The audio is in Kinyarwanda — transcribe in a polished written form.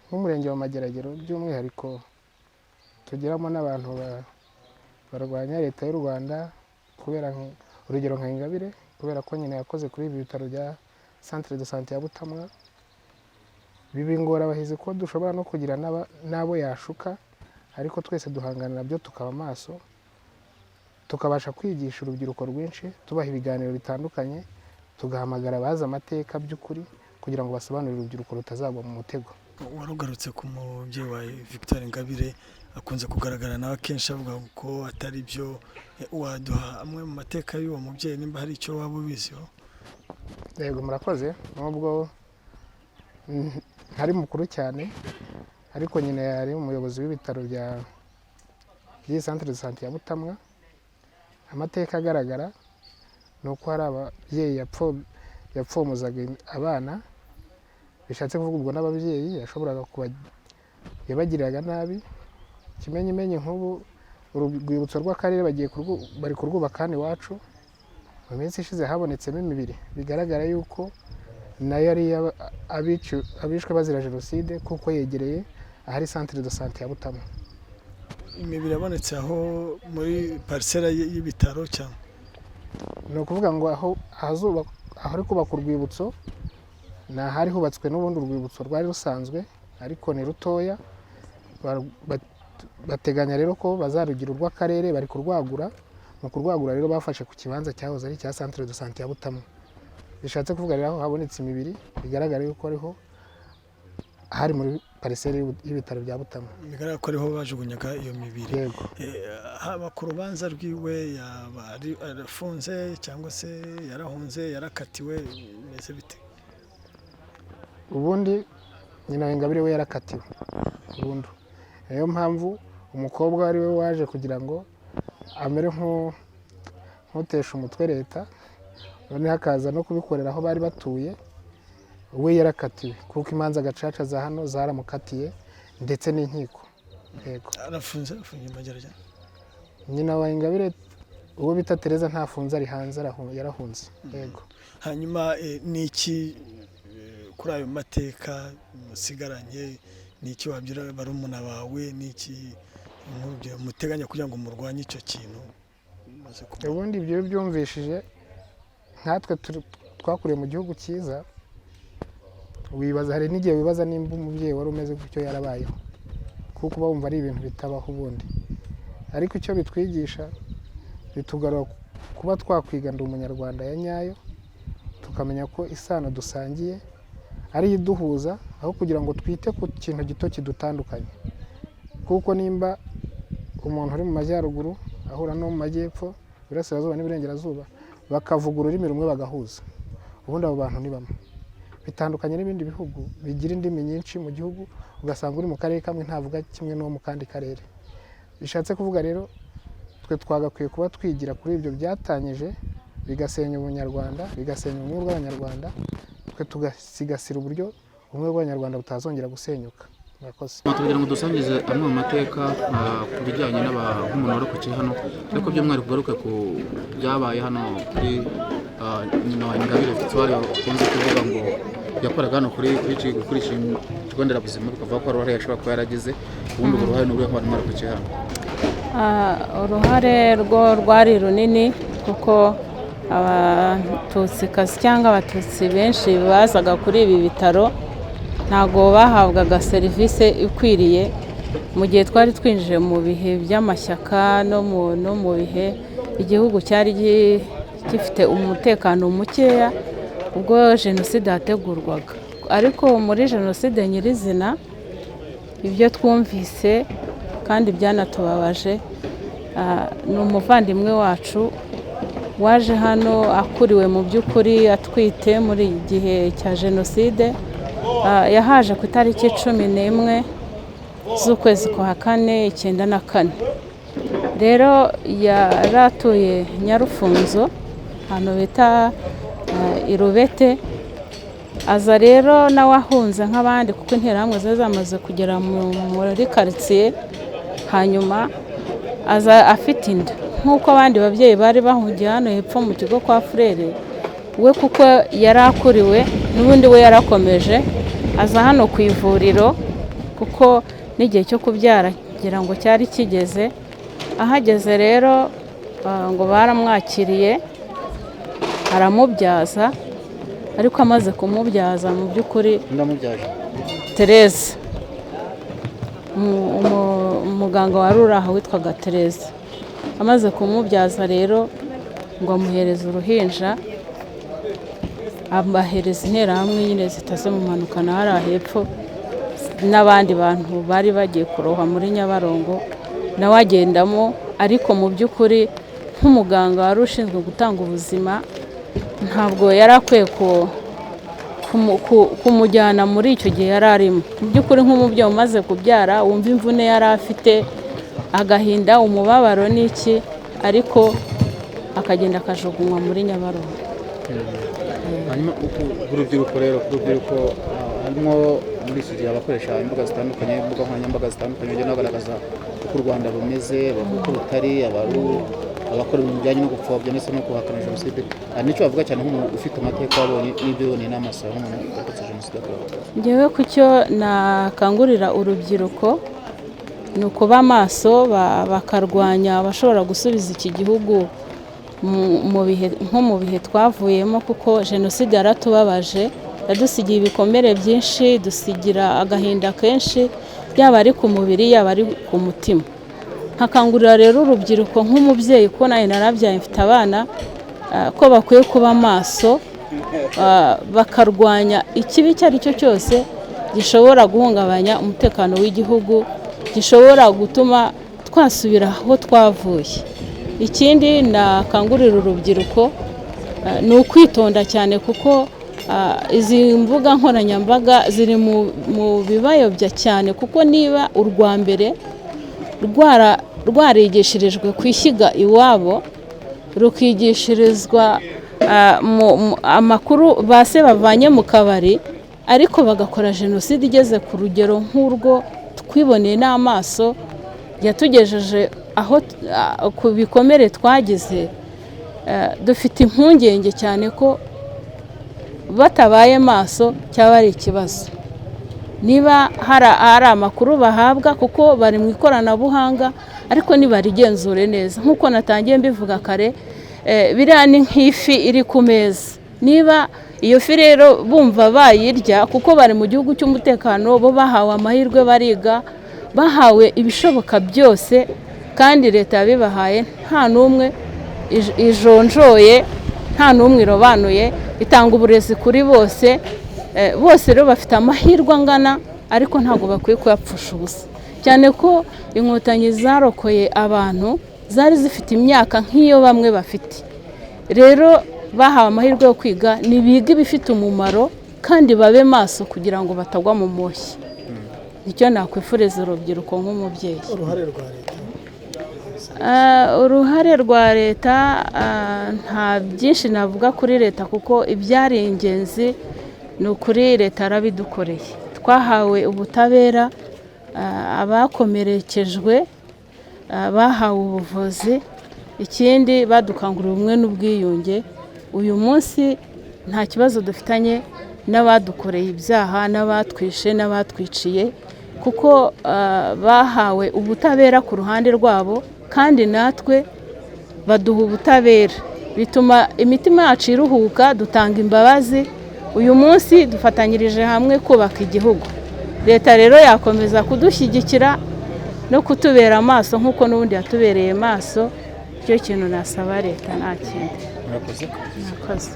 Nk'umurenge wa Mageragere by'umwihariko tugeramo n'abantu barwanya Leta y'u Rwanda, kubera urugero nka Ingabire, kubera ko nyine yakoze kuri ibi bitaro bya Centre de Santé ya Butamwa, biba ingorabahizi ko dushobora no kugira n'abo yashuka, ariko twese duhangana nabyo, tukaba maso, tukabasha kwigisha urubyiruko rwinshi, tubaha ibiganiro bitandukanye, tugahamagara abazi amateka by'ukuri kugira ngo basobanurire urubyiruko rutazagwa mu mutego. Warugarutse ku mubyeyi wa Victoire Ingabire, akunze kugaragara nawe akenshi avuga ko atari byo. Waduha amwe mu mateka y'uwo mubyeyi nimba hari icyo waba ubiziho? Yego, murakoze. Nubwo ntari mukuru cyane, ariko nyine yari umuyobozi w'ibitaro bya by'iyi Centre de Santé ya Butamwa. Amateka agaragara ni uko hari ababyeyi yapfomozaga abana, bishatse kuvuga ubwo n'ababyeyi yashoboraga kuba yabagiriraga nabi. Kimenyimenyi, nk'ubu urwibutso rw'akarere bagiye bari kurwubaka hano iwacu, mu minsi ishize habonetsemo imibiri bigaragara yuko nayo ari abishwe bazira jenoside, kuko yegereye ahari Centre de Santé ya Butamwa. Imibiri yabonetse aho muri parcelle y'ibitaro cyangwa? Ni ukuvuga ngo aho ahari kubaka urwibutso ni ahari hubatswe n'ubundi urwibutso rwari rusanzwe, ariko ni rutoya. Bateganya rero ko bazarugira urw'akarere, bari kurwagura. Mu kurwagura rero bafashe ku kibanza cyahoze ari icya Centre de Santé ya Butamwa. Bishatse kuvuga rero aho habonetse imibiri bigaragara yuko ariho hari muri parcelle y'ibitaro bya Butamwa. Bigaragara ko ariho bajugunyaga iyo mibiri. Yego. Haba ku rubanza rwiwe, yaba arafunze cyangwa se yarahunze, yarakatiwe, bimeze bite? Ubundi nyina wa Ingabire we yarakatiwe burundu. Niyo mpamvu umukobwa ari we waje kugira ngo amere nk'utesha umutwe leta, noneho akaza no kubikorera aho bari batuye. We yarakatiwe kuko imanza gacaca za hano zaramukatiye, ndetse n'inkiko, yego. Arafunze, afungiye Mageragere? Nyina wa Ingabire, uwo bita Tereza, ntafunze, ari hanze, yarahunze, yego. Hanyuma ni iki kuri ayo mateka musigaranye, ni iki wabwira barumuna bawe, ni iki nk'urugero muteganya kugira ngo murwanye icyo kintu mumaze kumenya? Ubundi ibyo iyo byumvishije, nkatwe twakuriye mu gihugu cyiza, wibaza, hari n'igihe wibaza nimba umubyeyi wari umeze gutyo yarabayeho, kuko uba wumva ari ibintu bitabaho ubundi. Ariko icyo bitwigisha, bitugarura kuba twakwiga Ndi Umunyarwanda ya nyayo, tukamenya ko isano dusangiye ari iduhuza, aho kugira ngo twite ku kintu gito kidutandukanye. Kuko nimba umuntu uri mu majyaruguru ahura no mu majyepfo, iburasirazuba n'iburengerazuba, bakavuga ururimi rumwe bagahuza, ubundi abo bantu ni bamwe. Bitandukanye n'ibindi bihugu bigira indimi nyinshi mu gihugu, ugasanga uri mu karere kamwe ntavuga kimwe n'uwo mu kandi karere. Bishatse kuvuga rero twe twagakwiye kuba twigira kuri ibyo byatanyije, bigasenya ubunyarwanda, bigasenya ubumwe bw'Abanyarwanda, twe tugasigasira uburyo ubumwe bw'Abanyarwanda butazongera gusenyuka. Murakoze. Tugira ngo dusangize amwe mu mateka ku bijyanye nk'umuntu warokokeye hano, ariko by'umwihariko ugaruke ku byabaye hano kuri nyina wa Ingabire Victoire, ukunze kuvuga ngo yakoraga hano kuri iki kigo nderabuzima, bikavuga ko hari uruhare yashobora kuba yaragize. Ubundi urwo ruhare ni uruhe nk'abantu mwarokokeye hano? Uruhare rwo rwari runini, kuko Abatutsikazi cyangwa Abatutsi benshi bazaga kuri ibi bitaro ntabwo bahabwaga serivisi ikwiriye, mu gihe twari twinjiye mu bihe by'amashyaka no mu bihe igihugu cyari gifite umutekano mukeya ubwo jenoside yategurwaga. Ariko muri jenoside nyirizina, ibyo twumvise kandi byanatubabaje, ni umuvandimwe wacu waje hano akuriwe mu by'ukuri, atwite muri iki gihe cya jenoside. Yahaje ku itariki 11 z'ukwezi kwa kane 94. Rero yari atuye Nyarufunzo, ahantu bita Irubete. Aza rero nawe ahunze nk'abandi, kuko Interahamwe zari zamaze kugera muri karitsiye. Hanyuma aza afite inda nk'uko abandi babyeyi bari bahungiye hano hepfo mu kigo kwa Furere. We kuko yari akuriwe n'ubundi, we yarakomeje aza hano ku ivuriro. kuko n'igihe cyo kubyara ngira ngo cyari kigeze. Ahageze rero ngo baramwakiriye aramubyaza, ariko amaze kumubyaza mu by'ukuri Ndamubyaje. Tereza, umuganga wari uri aho witwaga Tereza, amaze kumubyaza rero ngo amuhereze uruhinja, abahereza interahamwe nyine zitazimumanukana hariya hepfo n'abandi bantu bari bagiye kurohwa muri Nyabarongo, nawe agendamo. Ariko mu by'ukuri nk'umuganga wari ushinzwe gutanga ubuzima ntabwo yari akwiye kumujyana muri icyo gihe yari arimo. Mu by'ukuri nk'umubyeyi umaze kubyara wumva imvune yari afite, agahinda, umubabaro n'iki, ariko akagenda akajugunywa muri Nyabarongo. Hanyuma urubyiruko rero, urubyiruko harimo muri iki gihe abakoresha imbuga zitandukanye, imbuga nkoranyambaga zitandukanye, bagenda bagaragaza uko u Rwanda rumeze, bavuga uko rutari, abakora ibintu bijyanye no gupfobya ndetse no guhakana jenoside. Hari n'icyo bavuga cyane nk'umuntu ufite amateka wabonye n'ibyo yiboneye n'amaso nk'umuntu warokotse jenoside yakorewe Abatutsi? Ngewe ku cyo nakangurira urubyiruko ni ukuba maso, bakarwanya abashobora gusubiza iki gihugu mu bihe nko mu bihe twavuyemo, kuko jenoside yaratubabaje, yadusigiye ibikomere byinshi, dusigira agahinda kenshi, yaba ari ku mubiri, yaba ari ku mutima. Nkakangurira rero urubyiruko nk'umubyeyi, kuko nanjye narabyaye mfite abana, ko bakwiye kuba maso, bakarwanya ikibi icyo ari cyo cyose gishobora guhungabanya umutekano w'igihugu, gishobora gutuma twasubira aho twavuye. Ikindi nakangurira urubyiruko ni ukwitonda cyane, kuko izi mbuga nkoranyambaga ziri mu bibayobya cyane, kuko niba urwa mbere rwarigishirijwe ku ishyiga iwabo, rukigishirizwa amakuru ba se bavanye mu kabari, ariko bagakora jenoside igeze ku rugero nk'urwo twiboneye n'amaso, yatugejeje aho ku bikomere twagize. Dufite impungenge cyane ko batabaye maso cyaba ari ikibazo. Niba hari amakuru bahabwa, kuko bari mu ikoranabuhanga, ariko nibarigenzure neza nk'uko natangiye mbivuga kare, biriya ni nk'ifi iri ku meza. Niba iyo fi rero bumva bayirya, kuko bari mu gihugu cy'umutekano, bo bahawe amahirwe, bariga, bahawe ibishoboka byose, kandi leta yabibahaye, nta n'umwe ijonjoye, nta n'umwe irobanuye, itanga uburezi kuri bose. Bose rero bafite amahirwe angana, ariko ntabwo bakwiye kuyapfusha ubusa, cyane ko inkotanyi zarokoye abantu zari zifite imyaka nk'iyo bamwe bafite. Rero bahawe amahirwe yo kwiga, nibige ibifite umumaro kandi babe maso kugira ngo batagwa mu moshyi. Nicyo nakwifuriza urubyiruko nk'umubyeyi. Uruhare rwa leta? Uruhare rwa leta, nta byinshi navuga kuri leta, kuko ibyari ingenzi ni ukuri leta yarabidukoreye. Twahawe ubutabera, abakomerekejwe bahawe ubuvuzi, ikindi badukangurira ubumwe n'ubwiyunge. Uyu munsi nta kibazo dufitanye n'abadukoreye ibyaha, n'abatwishe, n'abatwiciye, kuko bahawe ubutabera ku ruhande rwabo, kandi natwe baduha ubutabera, bituma imitima yacu iruhuka, dutanga imbabazi. Uyu munsi dufatanyirije hamwe kubaka igihugu. Leta rero yakomeza kudushyigikira no kutubera amaso nk'uko n'ubundi yatubereye maso. Icyo kintu nasaba leta, nta kindi. Murakoze. Murakoze.